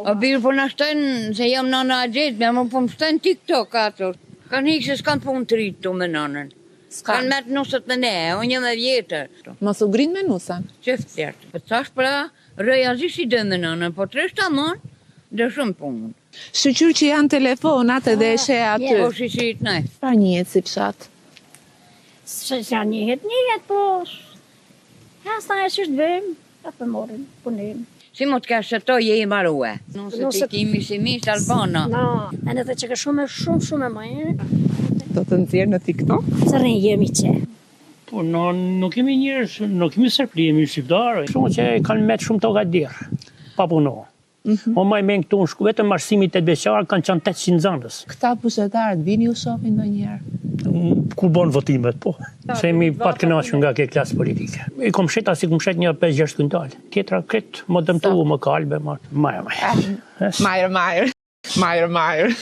O bir po na shtojnë se jam nana e gjetme, më po më shtojnë TikTok ato. Kanë ikë se s'kanë punë të rritë tu me nanën. Kanë met nusët me ne, unë jam e vjetër. Mos u grind me nusen. Që fjertë. Po tash pra, rëja zi si dë me nanën, po të rishta mon, dhe shumë punë. Shyqyr që janë telefonat edhe e sheh aty. Po shyqyr të nej. Çfarë njihet si fshat? Se sa njihet, njihet, po... As na e qysh të bëjmë, apo morrim, punojmë. Si mo të kesh se to je i marue. Nusët i kimi si mish Albana. No, e në të që ka shumë, shumë, shumë e mirë. Do të nxjerr në TikTok? Se rrinë jemi që. Po, no, nuk kemi njerëz, nuk kemi serb, jemi shqiptarë. Shumë që kanë met shumë toka derë, pa punu. Mm O maj men këtu në shku, vetëm arsimi 8 vjeçar kanë qenë 800 nxënës. Këta pushtetarët vini ju shohin ndonjëherë? Kur bën votimet, po. Se jemi pa të kënaqur nga kjo klasë politike. I kom shet asi kom shet një 5-6 quintal. Tjetra kret më dëmtu, më kalbe, më majë majë. Majër, majër. Majër, majër.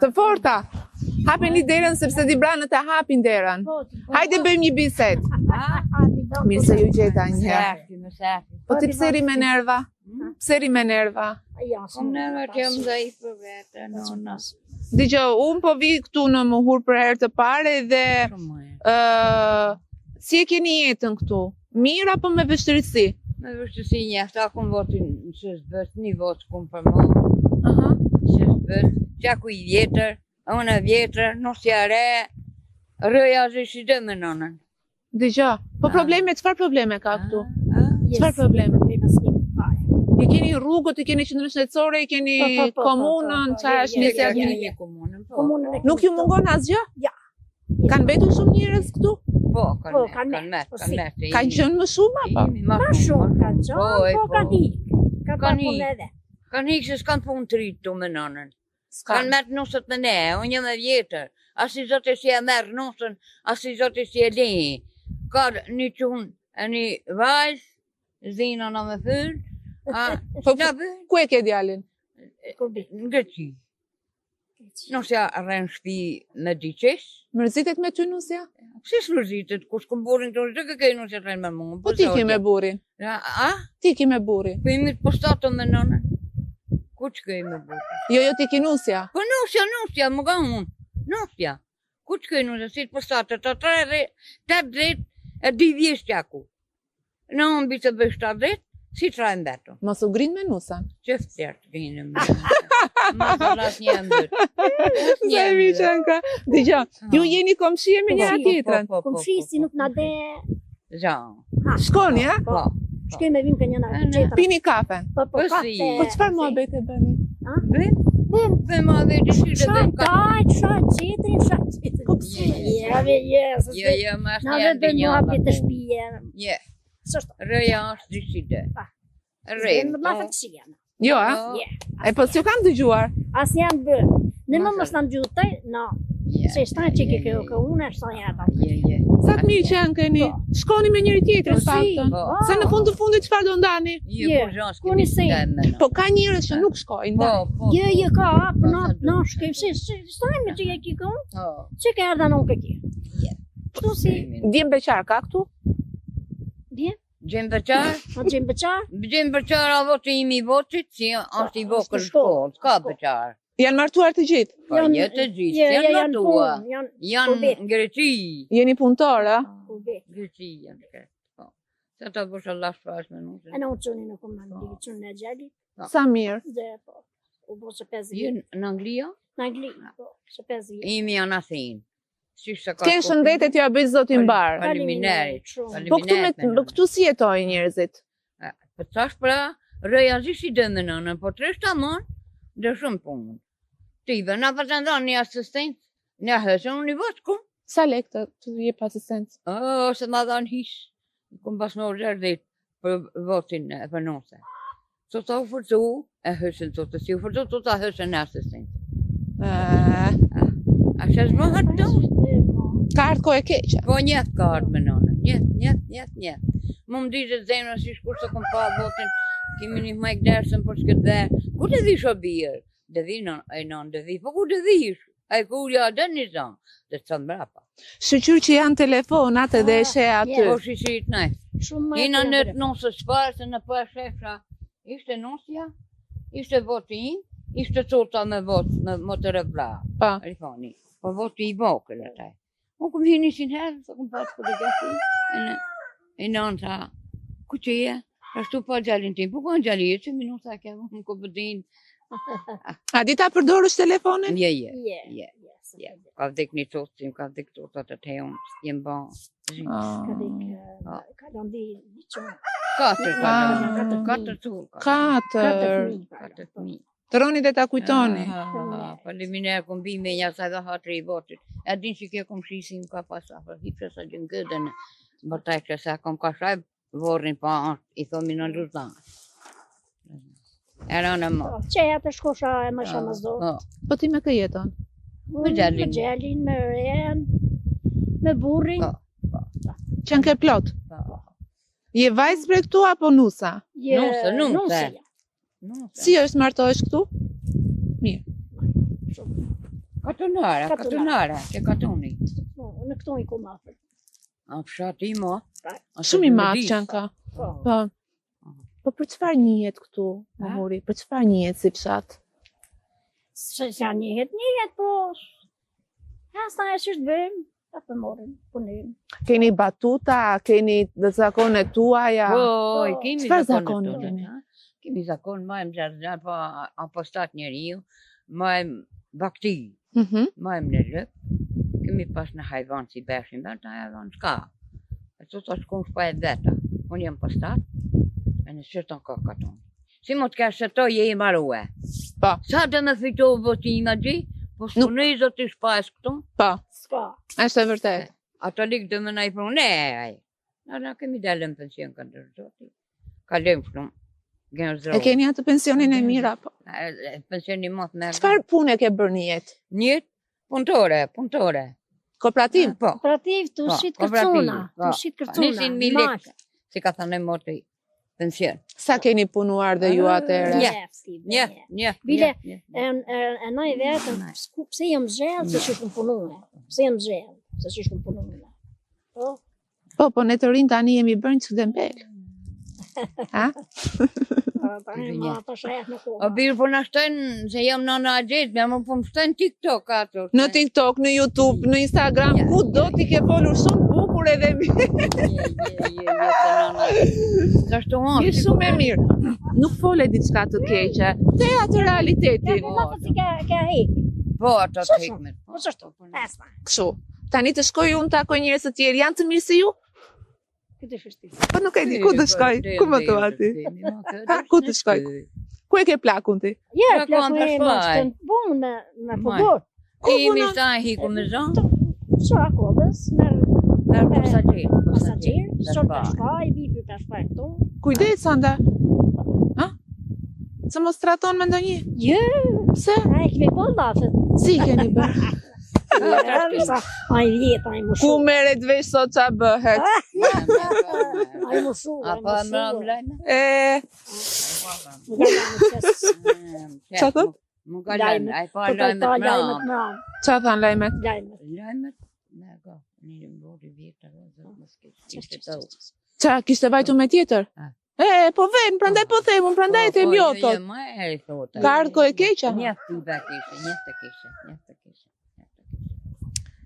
Të forta. Hapeni derën sepse dibranët e hapin derën. Hajde bëjmë një bisedë. Mirë se ju gjeta një herë. Sefti, me sefti. Po ti pse ri me nerva? Pse ri me nerva? Ja, Kom në vetë jam dhe i për vete, nona. Dëgjoj, unë po vi këtu në Muhur për herë të parë dhe Shumë mirë. ë si e keni jetën këtu? Mirë apo me vështirësi? Me vështirësi një, ta kum votin që s'bët, një votë kum për mua, Aha. që s'bët, gjaku i vjetër, unë e vjetër, nusja e re, rëja zi si dë me nanën. Dëgjoj, po Ah. probleme, çfarë probleme ka këtu? A? Çfarë probleme? Probleme s'kemi fare. I keni rrugët, i keni qendrën shëndetësore, i keni Po, po, po, po, komunën, po, po, çfarë je, është je, njësia je, administrative? je. Një komunën, po. Komunën e Nuk ju mungon asgjë? Ja. Kanë mbetur shumë njerëz këtu? Po, kanë Po, met, kanë kanë met, met, po kanë si. met. Kanë qenë më shumë apo? Jemi ma Ma shumë kanë qenë, Po, e, po kanë ikë. Ka pa Kanë punë ikë. edhe. Kanë ikë se s'kanë punë të rritë tu me nanën. S'kan. Kanë met nusët me ne, unë jam e vjetër. As i zote si e merr nusën, as i zote si e li. Ka një qunë e një vajzë, zina na me fyll, a, Po, na bëjnë Ku e ke djalin? Kur bi. në Greqi. Nusja rrenë shtëpi me diqesh, Mërzitet me ty nusja? pse s'mërzitet, ku s'kom burrin këtu, çdo kë nusja rrenë me mua. Po ti ke me burrin. A, a? Ti ke me burrin. Po jemi të postato me nënën. Ku që kej me burrin? Jo, jo, ti ke nusja. Po nusja, nusja, më ka unë. Nusja. Ku që kej nusja, si të postato, të tre dhe, 82 vjeç gjaku. Në unë bi të bëj 70, si tra e mbetu. Mos u grind me nusen. Që fjertë grinë më. Ma të ras një e mbyt. Sa e mirë që janë ka. Dëgjoj, ju jeni komshie me njëra Po, tjetrën. Po, po, Komshi si nuk na de. Ja, Shkoni, a? po. Shkojmë e vim ka njëna E, ne. tjetra. Pini kafen. Po, po, Po, kafe. si. Po çfarë muhabete bëni? Bëjmë? Bëjmë. Bëjmë edhe dëshirë dhe Shajmë bëjmë ka. dajt, shajmë qetrin, shajmë qetrin. Po pse? Ja, ve, je, se Jo, jo, ma Na është ve janë bëjmë muhabet të po. shtëpie. Je, S'është. rëja është dëshirë. Pa. Rëjmë. Më ma fëtësia. Jo, a? Po. Je. E po s'ju kam dëgjuar. As janë bë. Në më Ma mos na gjutej, no. Je, Se shtaj që ke je, kjo je, kë unë, shtaj ja ta. Je, je. Sa të mirë që janë këni. Po. Shkoni me njëri tjetrin Po, si? paktën. Po. Se në fund të fundit çfarë do ndani? Jo, Je, po gjas ku një kemi sen. ndajme, no. Po ka njerëz që nuk shkojnë. Po, ndaj. po. Jo, jo, ka, po Po, na sa na duhet. shkojmë se shtaj me që ke kjo kë unë, Po. që ke ardha në unë kë kjo. Kështu si, Djem beqar ka këtu? djem? Gjem beqar? Po gjem beqar? Gjem beqar a voti imi i votit, si është i vogël në shkollë, s'ka beqar. Janë martuar të gjithë? Po, një të gjithë, Jo, janë jo, martua. punë, Janë Janë në Greqi. Jeni punëtor, a? kurbet. Greqi janë shkret. Po. Sa ta bësh Allah shfash me E nusën. në unë qënë në kom në Angli, qënë në gjalit, Sa mirë. dhe po, u bo që 5 Je vjetë. në Anglia? Në Angli, po, që 5 vjetë. Imi janë Athinë. Si se ka Ken shëndetet ju a bëj zoti mbar. Faleminderit. Shumë. Po këtu me Faleminderit, me këtu si jetojnë njerëzit? Po tash pra, rëja zi si dëme nënën, po të rështë amon, dhe shumë punë. Ti ve, na pa të ndonë një asistent, një hësën, unë i votë kum. Sa lek të, të jep asistencë? O, se ma dhanë hish, kum pas në orë dhit për votin e për nose. Sot ta u forcu, e hësën të të si u forcu, të ta hësën e asistent. Ë, A që s'bëhet të? Ka ardhur kohë e keqe. Po njët ka ardhë me nënën, njët, njët, njët, njët. Më më dizet zemra si shkur se kom pa votin, kemi një majk dersën për shkët dhe. Ku të dhish o birë? Dhe vi nën, e nën, dhe vi, po ku të dhish? Ai ku ja dhe një zonë, dhe të mbrapa. Shyqyr që janë telefonat edhe e sheh aty. Po shi shi të nej. Shumë më Jena në të nusës parë, se në po e shefra, ishte nusja, ishte voti im, ishte tota me vot, me motor e vla. Po. Rifani. Po voti i vogël ataj. Unë kum hi 100 herë, se kum pas fotografi, e në, e në tha, ku që je? Ashtu pa gjalin tim, po ku në gjali, që minuta e ke, më ku bëdin. A di ta përdorësh telefonin? Je, je, Je, je, je, je. Ka vdek një totë, ka vdek totat e te unë, jem ba. Ka vdek, Ah. ka lënë di di qënë. Katër, ka Ah. lënë, katër tull, ka lënë. Katër Katër. fëmijë. ka Katër lënë, po. fëmijë. Të roni dhe ta kujtoni. Ah, Faleminderit kum bi me një sa dhe hatri i botit. E din që kjo komshisi më ka pas afër, hipse sa gjën gëdën. Vërtaj që sa kom ka shaj, vorrin pa anë, i thomi në Luzan. Era në më. Po, Që e të shkosha e më shumë zor. Po, Po ti me kë jeton? Me gjalin. Me gjalin, me rejen, me burrin. Po. Qenë ke plot. po. Je vajzë prej këtu apo nusa? Je, Nuse, nuse. nuse ja. Nuse. Si është martohesh këtu? Mirë. Shumë. Katunara, Katunara. katunara, ke katuni. Po, Në këtu i kum afër. A fshati mo. A Shumë i madh qenë. qenë ka. Po. Po. Po për çfarë njihet këtu, Ha? Muhuri? Për çfarë njihet si fshat? Se sa njihet, njihet, po... As na e që bëjmë, a po morrim, punojmë. Keni batuta, keni dhe zakonet tuaja. Po, i kemi Çfarë zakonet zakone tona, keni? ha? Kemi zakon, majmë gjarë, po apostat njeriu, majmë bakti. Mhm. Majmë në lëp, kemi pas në hajvan si beshin, vetë në hajvan s'ka. E të të shkon shpa e veta. Unë jam pastat, e në sërton ka katon. Si mo të kesh to je i marue. Po. Sa të me fitu votima gji, po s'punoj zoti shpa e këtu, Po, S'ka. është e vërtetë. ato lik do me na i pru, ne, aj. Na, na kemi dalë në pension ka ndërë zoti. Kalojmë shumë. Gjenë E keni atë pensionin e mirë apo? Pensioni mos me. Çfarë pune ke bërë në jetë? Një punëtore, punëtore. Kooperativ? Po. Kooperativ të Po, shit kooperativ, kërcuna, po. të shit kërcuna. 100.000 lekë, si ka thënë moti, pension. Sa keni punuar dhe ju atëherë? Një, Një, një. Bile, një, E, e, e naj vetëm, s'ku- pse jam zhellë, se që shkum punune. Pse jam zhellë, se që shkum punune. Po, Po, po ne të rinj tani jemi bërë një dembel. Ha? a, tani ma ta shajat në O kohë. birë po na shtojnë, se jam nëna a gjithë, më po më shtojnë TikTok ato. Në TikTok, në YouTube, në Instagram, Ja. ku do ti ke folur shumë bukur edhe mirë. Je, je, je, je, se nëna. Kashtu unë. Je shumë e mirë. Nuk fole diçka të keqe. Te atë Ja, realitetin. po ma si ka, ka hik. Po, ato të hikmet. Po, çashtu, pesma. Kështu. Tani të shkoj unë takoj njerëz të tjerë, janë të mirë si ju? Këtë është vështirë. Po nuk e di ku të shkoj. Ku më thua ti? Ha, ku të shkoj? Ku e ke plakun ti? Ja, Pra, ku am plaku e më përshpaj. është në punë me, me Maj. përdor. Ku Imi punon? shta hiku me zonë, Sora kodës, me merr pasagjer, pasagjer, sot për të shkaj, vi për të shkaj këtu. Kujdes Sanda. Ha? Se mos traton me ndonjë? Jo, Pse? ai kemi po llafet. Si i keni bërë? Sa ai vjet, ai më Ku shumë. merret vesh sot ça bëhet? Ai më shumë, A ai po më më shumë. lajme? E, Më ka lënë qes. Qa thot? Më ka lajme, ai pa Po ka lajmet pa lajmet mram. mram. ça than lajmet? Lajmet. Lajmet, me ka, një borë i vjetër, o zot mos keq, ishte të. Ça, kishte vajtu me tjetër? A. E, po ven, prandaj po them, unë prandaj e them Po, jo, jo, thot. Jo, ma e thotë. Ka ardhur kohë e keqe? Mjaft i ba kishe, mjaft e kishe, mjaft e kishe.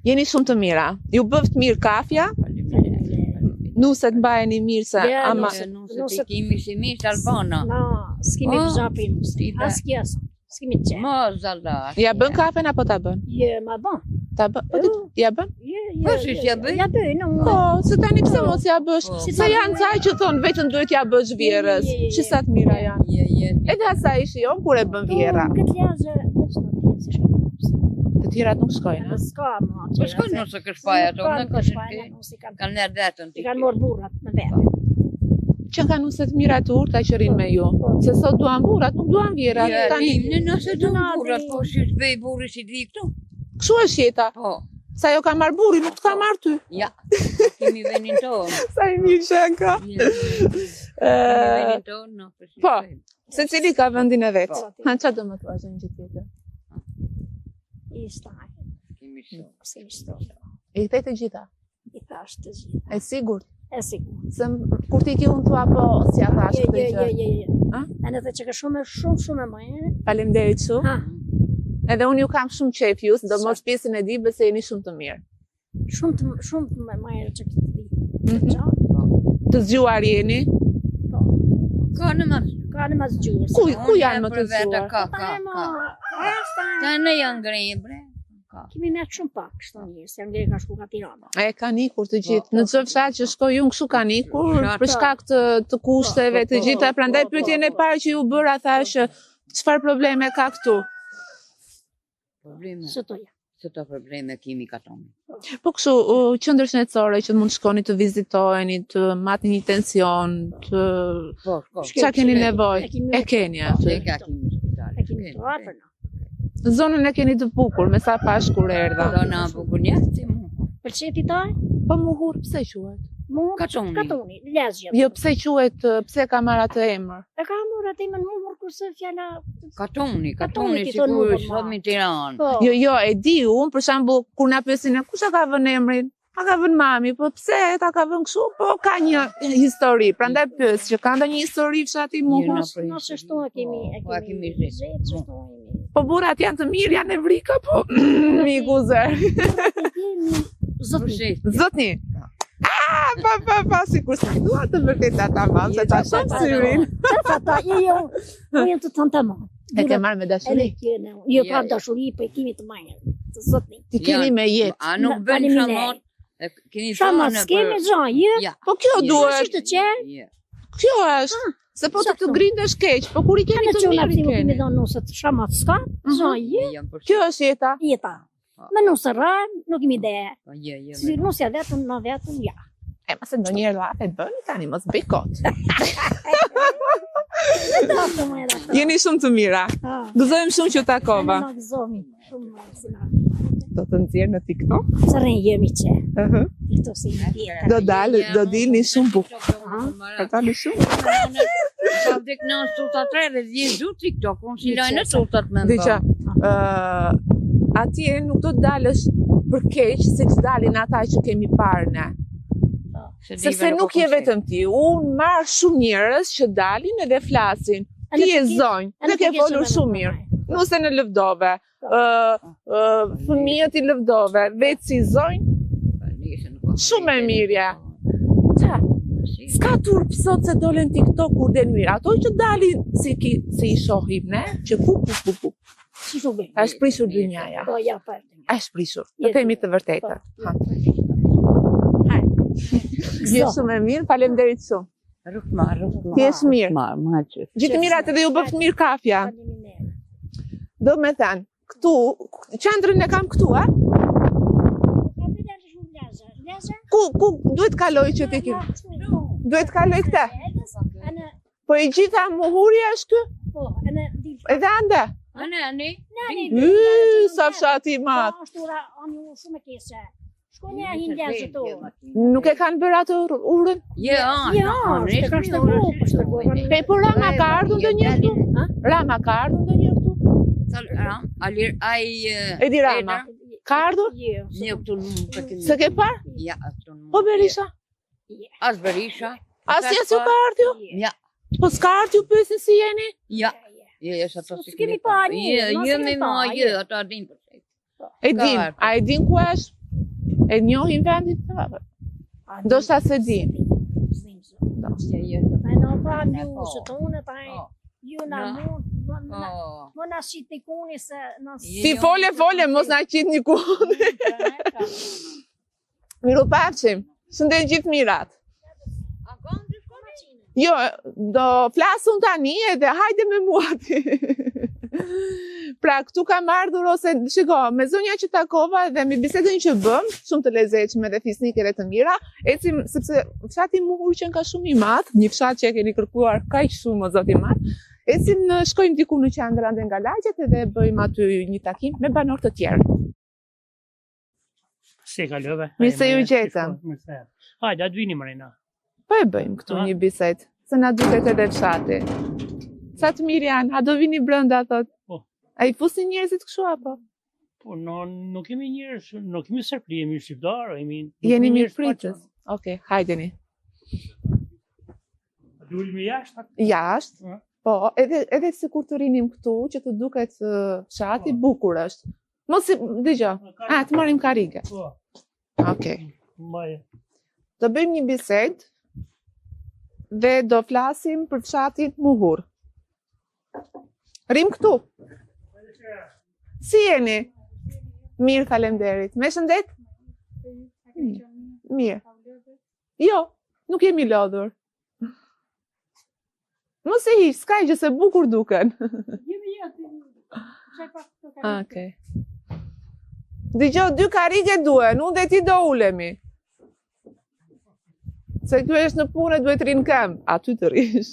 Jeni shumë të mira. Ju bëft mirë kafja, Faleminderit. nuset mbajeni mirë se Ja, ama nuset. Nuset i kemi si mish Albana. Na, s'kemi Oh, oh, për nuse. ti be. As kjesë. S'kemi të qenë. Mos Allah. ja bën kafen apo ta bën? Je, ma bën. Ta bën? Po ti ja bën? Je, je. Po, si je, s'ja bëj? Ja bëj, në Po, se tani pse mos ja bësh? Po. Se janë ca që thonë vetëm duhet ja bësh vjerës. Je, je, je, Që sa të mira janë. Je, je. Edhe asaj i shijon kur e bën vjera. Po, Në këtë lezë, veç në pjesë si shkojnë. Të tjerat nuk shkojnë. a? S'ka ma. Po shkojnë nëse këshpaja ato, Nuk në ka kështë shpaja, nuk i kanë. kanë nërë vetën. I kanë marrë burrat në vetë. Që kanë nuset mira të urta që rrinë me ju. Se sot duan burrat, nuk duan vjerat. Ja, Tani dim, në nëse du Na, burrat, di. po si të bëj burri si të vi këtu. kështu është jeta. Po, Sa jo ka marrë burri, nuk të ka marrë ty. ja, kemi venin tonë. Sa i mirë që janë ka. Je, Kemi venin tonë, no, po. si po. të bëjmë. Secili ka vendin e vet. Po. Ha, çfarë do më thuash një gjë tjetër? I shtaj, Kemi shumë. s'kemi shtohë. I the të gjitha. I thash të gjitha. E sigurt. E sigurt. Se m- kur ti ki unë thua po si ja thash Je, këtë je, gjë. je, je, je. A? E në të që ka shumë, shumë, shumë e mirë. Faleminderit shumë. Ha, Edhe unë ju kam shumë qejf ju, sidomos pjesën e Dibrës se jeni shumë të mirë. shumë të shumë të më mirë që këtë di. Mhm. Qa? Të zgjuar jeni. Po. Ka në më. Ka në mas gjurë. Ku ku janë më të zgjuar? Ka, ka, ka. Ka në janë ngrejë, bre. Ka. Kemi me shumë pak, kështu njerëz, janë ngrejë kanë shku nga Tirana. E kanë ikur të gjithë. Në çdo fshat që shkoj unë kështu kanë ikur Fshat. për shkak të të kushteve Po, të po, gjitha. po, Prandaj po, pyetjen e po. parë që ju bëra thashë çfarë probleme ka këtu? Probleme. Së toja. Se to probleme kemi katoni. Po kështu, u, qendër shëndetësore që mund shkoni të vizitoheni, të matni një tension, të Po, shko. çka keni nevojë? E kemi E keni aty. E ka kemi spital. E kemi të afër. na. Zonën e keni të bukur, me sa pash kur erdha. Do na bukur njerëz si mu. Pëlqen ti taj? Po Muhur pse quhet? Mu Katoni. Katoni, lezhja. Jo, pse quhet, pse ka marrë atë emër? E ka marrë atë emër Muhur kurse fjala Katoni, Katoni katoni ti thonë sikur Muhur, ma. thomi Tiranë. Po. Jo, jo, e di unë, për shembull, kur na pyesin e kush e ka vënë emrin? A ka vënë mami, po pse ta ka vënë kështu? Po ka një histori. Prandaj pyes që ka ndonjë histori fshati Muhur? Jo, na Nëse shtu e kemi e Po, e kemi kemi zet, zet. shtu e kemi. Po burrat janë të mirë, janë e vrika, po miku zer. E kemi zotni. Përshëndetje. Zotni. Ah, pa pa pa, sikur se dua të vërtetë tamam, se ta shoh syrin. Çfarë ata? Jo, jo. Unë jam të thënë tamam. E ke marrë me Edhe dashuri. kjene. Jo Ja, pa ja. dashuri, po e kemi të mirë. Të zotni. Ti keni Janë. me jetë. A nuk Na- bën faleminderit. shamot? E Keni Shamat thënë s'kemi për- gjë, jo. Ja. Po kjo Jo, duhet, Është të qenë? Jo. kjo është. Se po të të grindesh keq, po kur i keni Në të çuna mirë i ti kemi keni. dhënë nusët shamat s'ka, gjë, jo. Jam për Kjo është jeta. Jeta. Me nusë rrajm, nuk kemi ide. Po, jo, jo. Si nusja vetëm, na vetëm, ja. E mos e ndonjëherë llafe bëni tani, mos bëj kot. Ta të më edhe këto. Jeni shumë të mira. Ah. Gëzojmë shumë që u takova. Na gëzohemi shumë më si na. Do të nxjerr në TikTok. Se rrin jemi që. Ëhë. Tiktok si i vjetër. Do dalë, do dilni shumë bukur. Do dalë shumë. Sa vdek në tuta tre dhe Jezu TikTok, unë si lajnë tutat me Dëgjo, ë atje nuk do të dalësh për keq siç dalin ata që kemi parë ne. Sepse nuk je vetëm ti. Unë marr shumë njerëz që dalin edhe flasin. E Ti në je të ke- zonjë, e dhe në ke të ke folur shumë shumë mirë. Nuse në lëvdove, ë ë fëmijët i lëvdove, vetë si zonjë, Shumë e mirë je. qa? S'ka turp sot se dolën TikTok kur del mirë. Ato që dalin si ki, si i shohim ne, që ku ku ku ku. Si shu bëjmë? Është prishur dynjaja. Po, ja, po. Është prishur. Të themi të vërtetën. Ha. Ha. Je shumë e mirë, faleminderit shumë. Rrugë ma, rrugë ma. Ti je mirë. Ma, ma që. Gjithë të mirat edhe ju bëft mirë kafja. Faleminderit. Do me thënë, këtu, qendrën e kam këtu, a? Ka bëjë atë shumë lezha. Lezha? Ku, ku, duhet kaloj që ti kim? Duhet kaloj këtë. Ana, Po e gjitha muhuri është ky? po, ana di. Edhe ande? Ane, ane. Nani. Yy, sa fshati i madh. Po, është ura, ani unë shumë e keqe. Shkoni a hin lezhë to. Nuk e kanë bërë atë ur- urën? Jo, Jo, është ka shtëgu, po shtëgu. Pe po Rama ka ardhur ndonjëherë këtu? Ha? Rama ka ardhur ndonjëherë këtu? Ram, Alir, ai Edi Rama. Ka ardhur? Jo. Një këtu nuk e kemi. Se ke parë? Ja, këtu nuk. Po Berisha? As Berisha. Asnjë s'ju ka ardhur ju? Ja. Po s'ka ardhur ju pyesin si jeni? Ja. Jo, jo, sa to si S'kemi pa një, Jo, mos jo, kemi me pa, ma, jo. jo, ata din për se. E Ka din, ardhur. a e din ku është? E njohin vendin? Ndoshta se din. Jo, jo. Pa në pa Ne, ju, po. se tonë, pa Po. ju na Na. mund, Po. më na shit një kuni se na Jo, Ti jo, fole, jo, fole, jo, mos na qit një ku. Miru pafshim. Shëndet gjithë mirat. A kam të shkoni? Jo, do flas unë tani edhe hajde me mua ti. Pra, këtu kam ardhur ose, shiko, me zonja që takova dhe me bisedën që bëm, shumë të lezetshme dhe fisnike dhe të mira, ecim sepse fshati Muhur që ka shumë i madh, një fshat që e keni kërkuar kaq shumë o zot i madh. Ecim në shkojmë diku në qendër ande nga lagjet edhe bëjmë aty një takim me banorë të tjerë. Si e kalove? Mirë se ju gjetëm. Mirë se. Hajde, atë vini mrena. Po e bëjmë këtu Aha. një bisedë, se na duket edhe fshati. Sa të mirë janë, a do vini brenda thot. Po. A i fusin njerëzit kështu apo? Po, no, nuk kemi njerëz, nuk kemi serpli, jemi shqiptarë, jemi... nuk Jeni kemi njerëz mirëpritës. Okej, hajdeni. pa që- Dulmi jashtë, atë? Jashtë. Ëh. Po, edhe edhe sikur të rinim këtu që të duket ë, fshati Po. bukur është. Mos i dëgjoj. A, të marrim karrige. Po, Okej. mbaj. Do bëjmë një bisedë dhe do flasim për fshatin Muhur. Rim këtu. Si jeni? Mirë, faleminderit. Me shëndet? Mirë. Mirë. Jo, nuk jemi lodhur. Mos e hiq, s'ka gjë se bukur duken. Okej. Dëgjoj, dy karrige duhen, unë dhe ti do ulemi. Se ky është në punë e duhet rrinë këmbë, aty të rrish.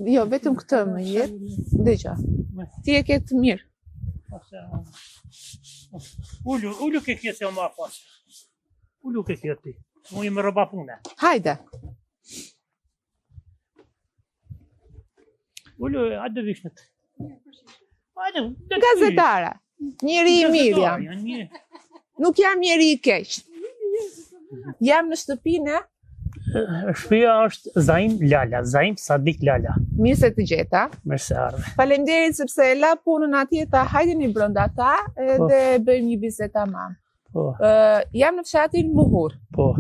Jo, vetëm këtë më jep. Dëgjoj. Ti e ke të mirë. Ose, Ulu, ulu ke kjo se o ma pas. Ulu ke kjo ti. Unë jemi rroba pune. Hajde. Ulu, hajde vishnet. Hajde, dhe Gazetare. Njeri i mirë jam. Janë Nuk jam njeri i keq. Jam në shtëpinë e Shtëpia është Zaim Lala, Zaim Sadik Lala. mirë se të gjeta. Mirë se ardhe. Faleminderit sepse e la punën atje tha hajdeni brenda ta edhe bëjmë një bisedë tamam. Po, Ë jam në fshatin Muhur. po.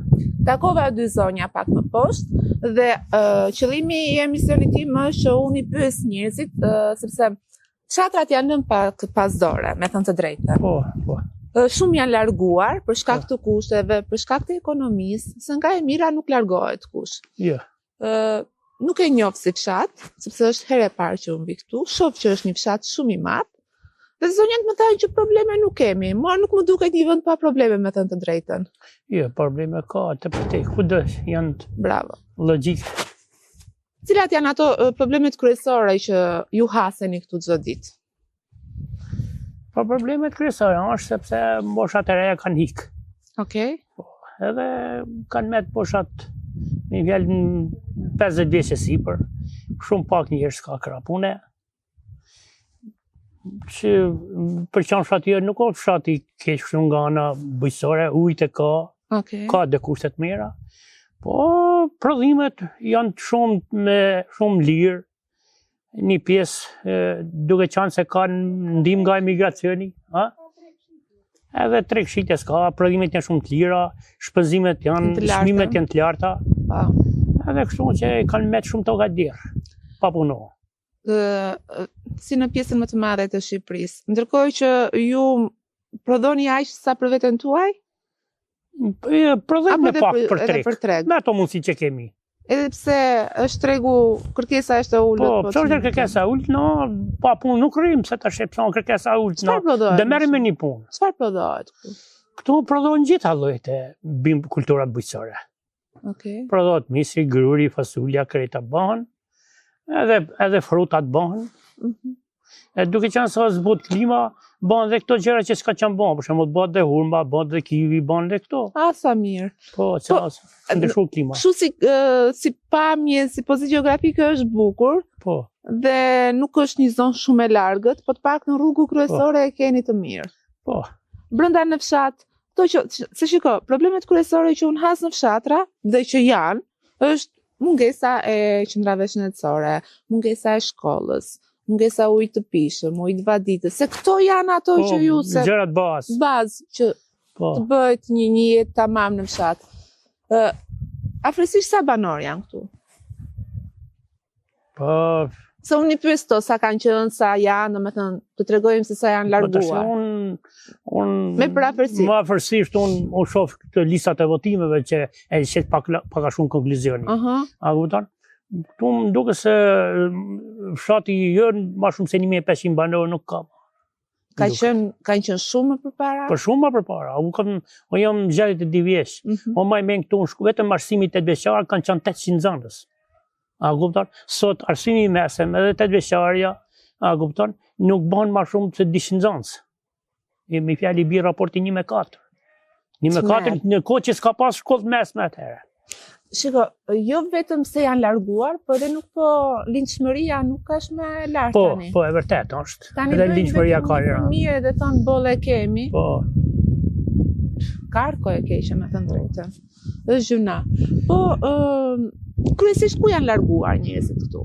Takova dy zonja pak më poshtë dhe ë, qëllimi i emisionit tim është që unë i pyes njerëzit ë, sepse fshatrat janë lënë pak pas dore, me thënë të drejtën. Po, po. Ë, Shumë janë larguar për shkak të kushteve, për shkak të ekonomisë, se nga e mira nuk largohet kush. Jo. Ë, nuk e njoh si fshat, sepse është herë e parë që unë vi këtu. Shoh që është një fshat shumë i madh. Dhe zonjat më thanë që probleme nuk kemi. Mua nuk më duket një vend pa probleme, me thënë të drejtën. Jo, probleme ka të përte, ku do janë të Bravo. logjik. Cilat janë ato ë, problemet kryesore që ju haseni këtu çdo ditë? Po problemet kryesore është sepse moshat e reja kanë hik. Okej. Edhe kanë met moshat me një fjalë në 50 vjeç e sipër. Shumë pak njerëz ka kra pune. Që për qanë fshati jo, nuk është fshati keq kështu nga ana bujqësore, ujtë e ka, Okej. ka dhe kushte të mira. Po prodhimet janë shumë me shumë lirë. Një pjesë e, duke qenë se kanë ndihmë nga emigracioni, ha? Edhe treg shitjes ka, prodhimet janë shumë të lira, shpenzimet janë, Të larta. çmimet janë të larta, Po. edhe kështu që kanë met shumë toka djerë, pa punu. Ë, ë, si në pjesën më të madhe të Shqipërisë. Ndërkohë që ju prodhoni aq sa për veten tuaj, E, Prodhojmë apo me edhe pak për, për edhe treg, për treg. me ato mundësi që kemi. Edhe pse është tregu, kërkesa është e ulët, Po, pse është çmimi- kërkesa e ulët, no, pa punë nuk rrim, se tash e pse është kërkesa e ulët, no. Çfarë prodhohet? Dhe merrem me një punë. Çfarë prodhohet këtu? Këtu prodhohen gjitha llojet e bim kultura bujqësore. Okej. Prodhohet misi, gruri, fasulja, kreta bëhen, edhe edhe frutat bëhen. Mhm. E duke qenë se është zbut klima, bëhen dhe këto gjëra që s'ka qenë bëhen, për shembull bëhet dhe hurma, bëhet dhe kiwi, bëhen dhe këto. A sa mirë. Po, që po, ndryshu klima. Kështu si ë, si pamje, si pozitë gjeografike është bukur Po, dhe nuk është një zonë shumë e largët, po të paktën rrugën kryesore e keni të mirë. po. Brenda në fshat, Këto që, se shiko, problemet kryesore që unë has në fshatra dhe që janë, është mungesa e qendrave shëndetësore, mungesa e shkollës, mungesa e ujit të pijshëm, ujit vaditës, se këto janë ato po, që ju se gjërat bazë. Bazë që po. të bëhet një një jetë tamam në fshat. Ë afërsisht sa banorë janë këtu? Po Se unë i pyes to sa kanë qenë, sa janë, domethënë, të tregojmë se sa janë Po tash larguar. unë unë Me përafërsi. Më afërsisht unë unë shoh këtë listat e votimeve që e qet pak pak a shumë konkluzionin. Aha. A kupton? Këtu më duket se mm, fshati jën ma shumë se 1500 banorë nuk ka. Ka Duket. qenë kanë qenë shumë më përpara. Për shumë më përpara. Unë kam unë jam 62 vjeç. Mhm. O maj men këtu në shku, vetëm arsimi 8 vjeçar kanë qenë 800 nxënës. A kupton? Sot arsimi i mesëm edhe 8 vjeçarja, a kupton, nuk bën më shumë se 200 nxënës. I me fjalë i bi raporti 1 me 4. 1 me 4 në kohë që s'ka pas shkollë të mesme atëherë. Shiko, jo vetëm se janë larguar, po edhe nuk po lindshmëria nuk është më e lartë Po, tani. po e vërtet është. Tani Edhe bëjnë lindshmëria vetëm ka një era. fëmijë edhe thonë boll e kemi. Po, Karko e keqe, me thënë drejtën. Është gjynah. Po, ë kryesisht ku janë larguar njerëzit këtu?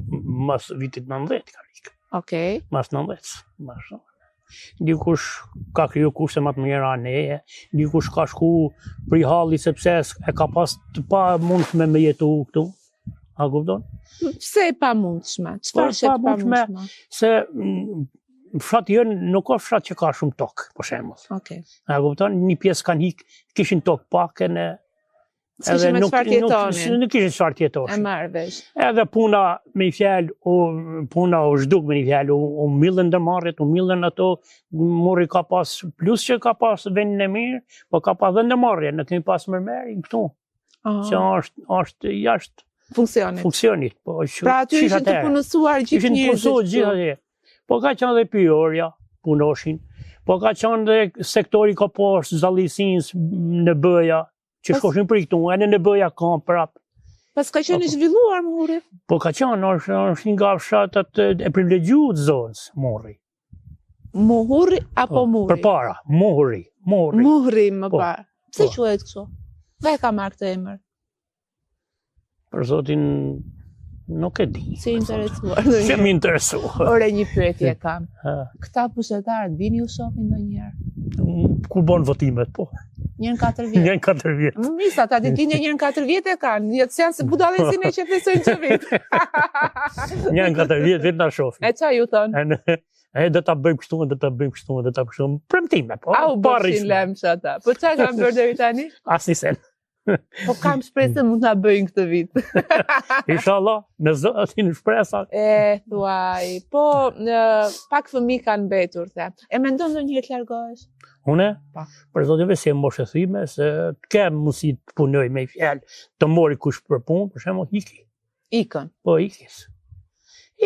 mas vitit 90 ka ikë. Okej. Mas 90, mas 90. Dikush ka kriju kushte më të mira neje, dikush ka shku pri halli sepse s- e ka pas të pa mundshme me jetu këtu. A kupton? Pse e pamundshme? Po, Çfarë e është e pamundshme. pamundshme? Se mm, fshati jën nuk ka fshat që ka shumë tokë, për shembull. Okej. A kupton? Një pjesë kanë hik, kishin tokë pak e S'kishin me nuk çfarë nuk jetonin. nuk kishin çfarë E jetoshin. marr vesh. Edhe puna me një fjalë, u, puna u zhduk me një fjalë, u, u millën ndërmarrjet, u millën ato, Murri ka pas, plus që ka pas vendin e mirë, po ka pas dhe ndërmarrje, ne kemi pas mërmerin këtu, Aha. që është, është jashtë Funksionit. funksionit, po që, Pra aty qysh ishin të atëherë. punësuar gjithë Ishin të njerëzit. punësuar këtu. gjithë atje. Po ka qenë dhe pyjorja, punoshin, po ka qenë dhe sektori ka poshtë, zallisinsë në bëja, që Pas- shkoshin për këtu, edhe në bëja ka prap. Pas ka qenë i Po, po. zhvilluar Murri. Po ka qenë, është, është një nga fshatat e e privilegjuar të zonës, Murri. Muhurri apo Po, Murri? Përpara, Murri, Murri. Murri më Po, parë. Pse po. quhet kështu? Nga e ka marrë këtë emër? Për zotin nuk e di. Si interesuar Se ndonjëherë. më interesuar. Ore një pyetje kam. Ha, Këta pushtetarët vini ju shohin ndonjëherë? Ku bën votimet, po. Një në 4 vjet. Një në 4 vjet. Më mirë ata ditëlindje një në 4 vjet e kanë. Jo të janë se budallë si ne që festojnë çdo vit. Një në 4 vjet vetë na shohin. E qa ju thonë? E, në- e do ta bëjmë kështu, do ta bëjmë kështu, do ta bëjmë kështu. Premtime, po. A u bëshin parrishme. lemsh ata. Po qa kanë bërë deri tani? Asnjë sen. Po kam shpresë se mund ta bëjnë këtë vit. Inshallah, me zotin shpresa. E, thuaj, po, në, pak fëmijë kanë mbetur, the. E mendon ndonjëherë të largohesh? Une, Pa. për zotin vetë se moshë thime, se të kem mundësi të punoj me fjalë, të mori kush për punë, për shembull, iki. Ikën. Po iki.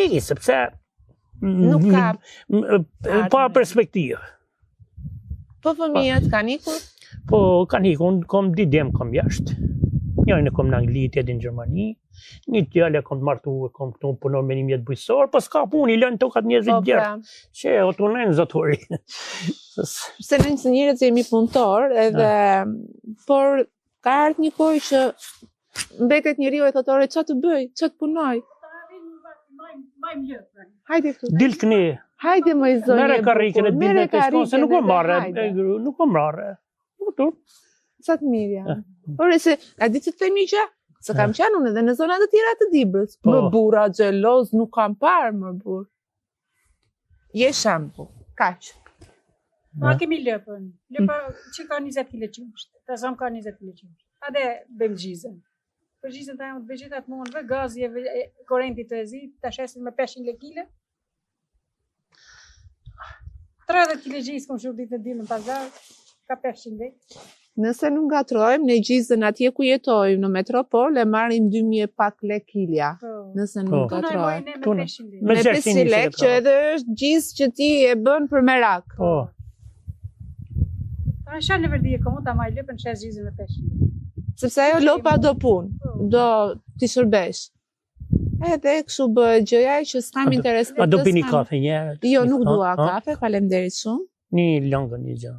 Iki sepse Nuk ka m- m- pa ardhme. perspektivë. Po fëmijët kanë ikur? Po kanë ikur, unë kom dy djem kom jashtë. Njërin e kom në Angli, tjetrin në Gjermani. Një djalë e kom të martuar, kom këtu punon me një mjet bujqësor, po s'ka punë, i lënë tokat njerëzit Po po, tjerë. pra. Që o të në zotori. Se ne si njerëz jemi punëtor edhe por ka ardhur një kohë që mbetet njeriu e thotë ore ç'a të bëj, ç'a të punoj. Hajde këtu. Dil këni, Hajde më i zonjë. merre e karrikën e bukur, ditën merre e të shkon, se nuk karrikën o edhe marre, hajde. e gru, nuk o marre. Nuk tu. Sa të mirë janë. Ore se, a di të të them një gjë? Se kam qenë unë edhe në zona të tjera të Dibrës. Po. Më burra xheloz nuk kam parë më burr. Je shembull. Kaq. Ma kemi lëpën. Lëpa që ka 20 kg qumësht. Ta zëm ka 20 kg qumësht. Ade bëjmë gjizën. Për gjizën ta jam të gjitha të mundve, gazi e, e korrentit të e zi, ta shesin me 500 lekë kile. 30 kg gjizë kom shur ditë në dill në pazar, ka 500 lekë. Nëse nuk ngatrojmë, ne gjizën atje ku jetojmë në metropol e marrim 2000 e pak lek kilja. Po. Nëse Po. nuk Tuna e ngatrojmë. marrim ne me Tuna. 500 lekë. Me Me 600 500 lek që edhe është gjizë që ti e bën për merak. Po, Ta në shalë në verdije komu, ta marr lëpën shes gjizën me 500 lekë. Sepse ajo lopa do punë, Po. do t'i shërbesh. Edhe kështu bëhet gjëja që s'kam A do- interes për a do të, pini s'kam- kafe njerë? Jo, nuk dua Ha? kafe, faleminderit shumë. Një lëngë, një gjë.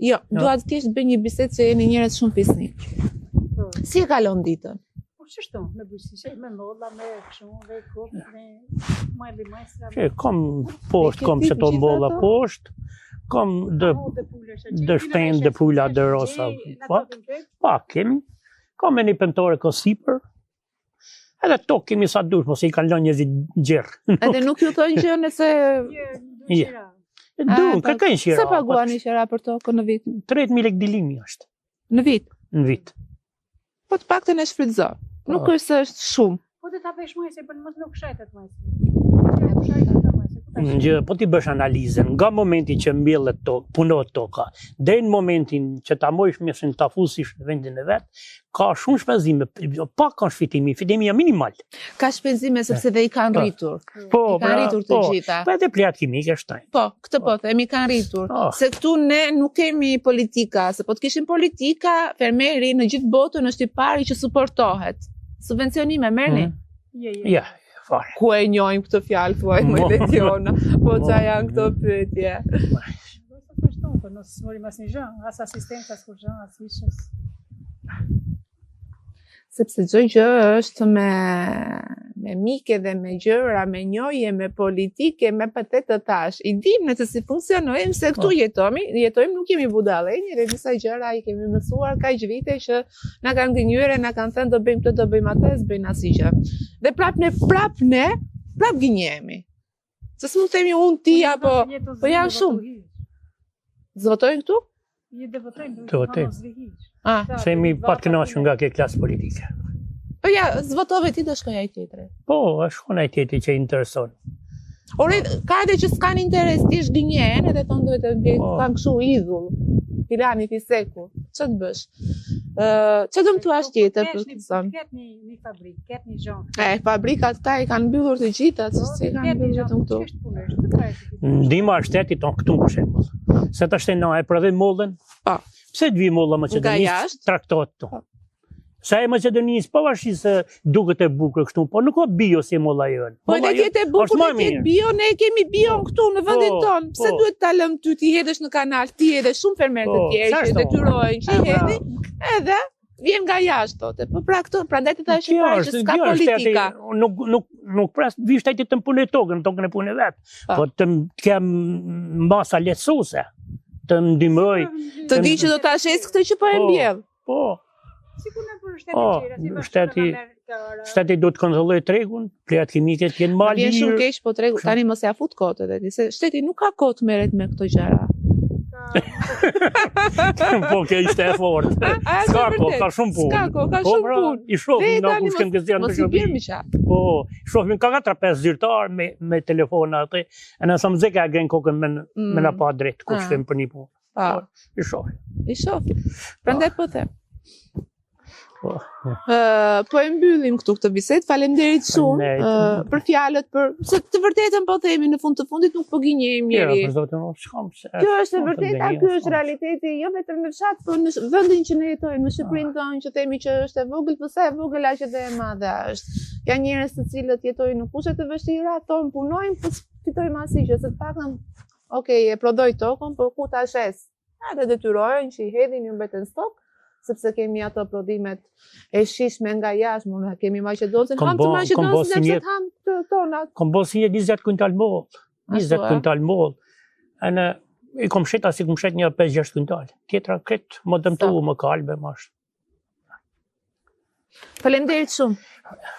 Jo, dua të thjesht bëj një bisedë se jeni njerëz shumë fisnik. Po. Si e kalon ditën? Po qështu, me bujqësi, me molla, me kështu, me kup, me majli majstra. Që kam poshtë, kam që to molla poshtë, kam dë, dë shpen, dë pula, dë rosa, pak, pak kemi, kam e një pentore ko sipër, edhe to kemi sa dush, mos i kanë lënë njerëzit gjerë. Edhe nuk ju thonë gjë nëse... Je. Duhen, po, kërkojnë qira. Sa paguani qira për tokën në vit? 30.000 lekë dilimi është. Në vit? Në vit. Po të paktën e shfrytëzon. Nuk Po. është se është shumë. Po dhe ta pesh muaj se për mos nuk shajtet muaj. Në gjë, po ti bësh analizën, nga momenti që mbjellet tokë, punohet toka, deri në momentin që ta mojsh mjesin ta fusish në vendin e vet, ka shumë shpenzime, pak ka fitimi, fitimi janë minimal. Ka shpenzime sepse dhe i kanë Po. rritur. Po, I kanë rritur të po, gjitha. Po edhe plehrat kimike shtojnë. Po, këtë po them, i kanë rritur. Po. Se këtu ne nuk kemi politika, se po të kishim politika, fermeri në gjithë botën është i pari që suportohet. Subvencionime merrni. Mm. Je, je. Ja, fare. Ku e njohim këtë fjalë thuaj më Mo. Letiona? Po Mo. ça janë këto pyetje? Po të po mos morim asnjë gjë, as asistencë, as kurrgjë, as hiç. as- Sepse çdo gjë është me me mike dhe me gjëra, me njohje, me politike, me patet të thash. I dim ne se si funksionojmë, se këtu Po. jetojmë, jetojmë nuk jemi budallenj, edhe disa gjëra i kemi mësuar kaq vite që na kanë gënjyer e na kanë thënë do bëjmë këtë, do bëjmë atë, s'bëjnë asgjë. gjë. Dhe prap ne, prap ne, prap gënjehemi. Se s'mund të themi unë ti apo po janë shumë. Zvotojnë këtu? Je dhe votojnë, Të votojnë. Ah, Se jemi pa të kënaqur nga kjo klasë politike. po ja, zvotove ti do shkoj ai tjetri. Po, është shkon ai tjetri që i intereson. Ore, ka edhe që s'kan interes, thjesht gënjehen edhe thonë duhet të bëj Po. kanë kështu idhull. Filani fiseku. Ç'a të bësh? Ë, ç'a do më thuash tjetër për këtë zonë? Ket një një fabrikë, ket një gjë. E, fabrikat këta i kanë mbyllur të gjitha, se si kanë mbyllur vetëm këtu. Është punë, është të trajtë. Ndihma e shtetit tonë këtu për shembull. Se tash na e prodhojmë mollën. Po. Pse të vi molla Nga Maqedonisë jashtë? traktohet këtu? Po. Sa e Maqedonisë, pavarësisht se duket e bukur kështu, po nuk ka bio si molla jonë. Po Molla edhe të jetë e jonë bukur, është më dhe të jetë mirë. bio, ne e kemi bion këtu në vendin Po, tonë. Pse po. duhet ta lëm ty ti hedhësh në kanal, ti edhe shumë fermerë të Po, tjerë sa që është detyrohen që i E, pra. hedhin, edhe vjen nga jashtë thotë. Po pra këto, prandaj të thashë Kjo parë që është, s'ka kjo është shteti, politika. nuk nuk nuk pres vi shteti të më punoj tokën, tokën e punoj vet. Po. Po të më të kem masa lehtësuese, të më ndihmoj. Të di që do ta shes këtë që po e Po. mbjell. Po, Sikur në për shtetet Po, tjera, si bashkë shteti- shteti duhet të kontrollojë tregun, plehrat kimike të jenë Më më vjen shumë lirë. keq po tregu, tani mos ja fut kot edhe ti, se shteti nuk ka kot merret me këto gjëra. po kjo ishte e fortë. A, është S'ka e ko, vërtet. ka shumë punë. S'ka ko, ka Po, shumë pra, punë. I shohim Dhe na tani kur shkem gëzjan Mos për i bjer shërbi. mi qafë. Po, shohim ka 4-5 zyrtar me me telefona aty. E na sa më zeka e gren kokën me Mm. me na pa drejt kur Ah. shkem për një punë. Pa, I shohim. i shohim. Prandaj po them. Po. Ë, po e mbyllim këtu këtë bisedë. Faleminderit shumë Faleminderit. ë, për fjalët, për se të vërtetën po themi në fund të fundit nuk po gënjejmë Jo, njeri. për zotin, o, s'kam pse. Kjo është e s'kam të vërteta, gënjej, ky është s'kam pse. realiteti jo vetëm në fshat, por në sh- vendin që ne jetojmë, në Shqipërinë tonë që themi që është e vogël, po sa e vogël aq edhe e madhe është. Janë njerëz të cilët jetojnë në kushte të vështira, thonë punojmë, po fitojmë asgjë, se të paktën, okay, e prodhoj tokën, po ku ta shes? Edhe detyrohen që i hedhin ju mbeten stok, sepse kemi ato prodhimet e shishme nga jashtë, mund na kemi Maqedoncën, Kom ham të bo- kom bo Maqedoncën, si ne pse një- të ham të tonat. Kom bo si një 20 quintal moll. 20 Ashtu, a? quintal moll. Ene i kom shet asi kom shet një 5-6 quintal. Tjetra kret më dëmtu, Sa? më kalbe, më është. Faleminderit shumë.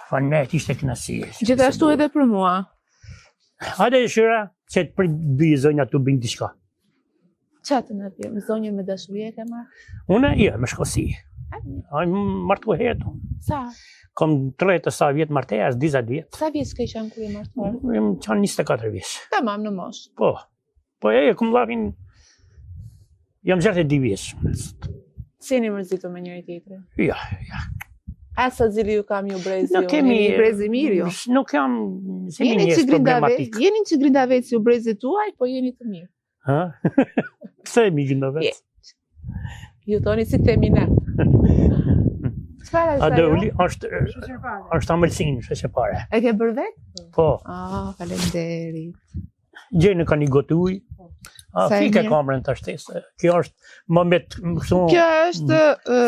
Faleminderit, ishte kënaqësi. Gjithashtu edhe për mua. Hajde shira, që të prit bi zonja të bëjnë diçka. Qa të në pjem, zonjën me dashuri e ke marrë? Unë, jo, me shkosi. Ai martu herë. unë. Sa? Kom 30 e sa vjet martesë, 40 vjet. Sa vjeç ke qenë kur je martuar? Jam qenë 24 vjeç. Tamam në moshë. Po. Po e, e kom lavin Jam 62 vjeç. Si jeni mërzitur me njëri tjetrin? Ja, ja. A sa zili ju kam ju brezi Nuk ju? kemi Jeni brezi mirë ju. Nuk jam si Jeni njerëz që grindave, problematik. jeni që grindavec ju brezi tuaj, po jeni të mirë. Ha? Pse mi grindavec? Je. Ju thoni si themi ne. Çfarë A është do ajo? uli është Sheqer pare. është amëlsinë, sheqer pare. E ke bërë vet? Po, Ah, faleminderit. gjeni ka një gotë ujë. A, Sa e fike mirë. kamerën tash ti, se Kjo është më me të kështu. Kjo është ë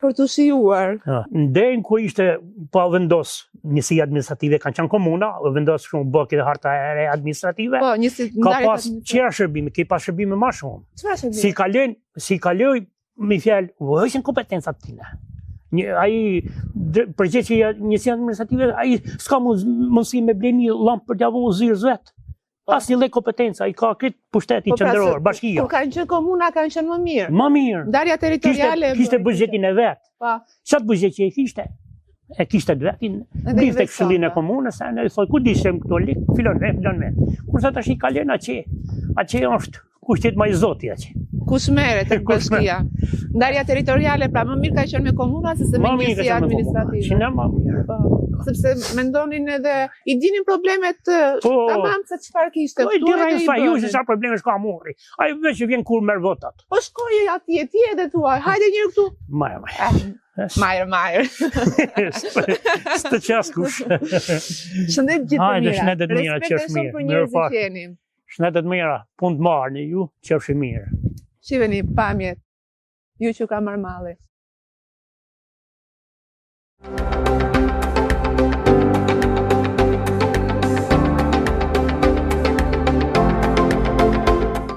për të shijuar. Ha, Në derën ku ishte pa vendos njësi administrative, kanë qenë komuna, u vendos shumë bë këtë harta e re administrative. Po, njësi Ka ndarje pas qera shërbime, ke pas shërbime ma shumë. Çfarë shërbimi? Si kalojnë, si kaloj me fjalë, u hoqën kompetencat tina. Një, ai dr- përgjegjësi i njësisë administrative, ai s'ka mund- mundësi me ble një llampë për t'ia vënë zyrës vet. Asnjë lloj kompetenca, i ka këtë pushteti Po pra, qendror, se bashkia. Kur kanë qenë komuna kanë qenë më mirë. Më mirë. Ndarja Kishte territoriale e kishte bëri buxhetin e vet. Po. Çat buxhet që e kishte? E kishte të vetin, Edhe blinte këshillin e investonte. komunës, e ne i thoj, ku dishem këto lik, filon ve, filon ve. Kurse tash i ka lënë atje. Atje është kushtet më i zoti atje. Kush merret tek Kush bashkia? Ndarja territoriale pra më mirë ka qenë me komuna se se me Më mirë ka njësi qenë me komuna. administrative. Që ne më mirë. Po, sepse mendonin edhe i dinin problemet eh, Po. tamam se çfarë kishte Po i këtu di edhe i sa ju se bënin. çfarë problemesh ka murri. Ai veç që vjen kur merr votat. Po shkoj atje ti edhe thuaj, hajde njërë këtu. Majë, majë. Eh, Majër, majër. S'të qas kush. Shëndet gjithë të Hajde, mira. shëndet të mira, Respekte qofsh shumë mirë. për Mirë njerëzit pak. që jeni. Shëndet të mira, punë të marrë në ju, qofshi mirë. Shiheni pamjet. Ju që ka marrë malli.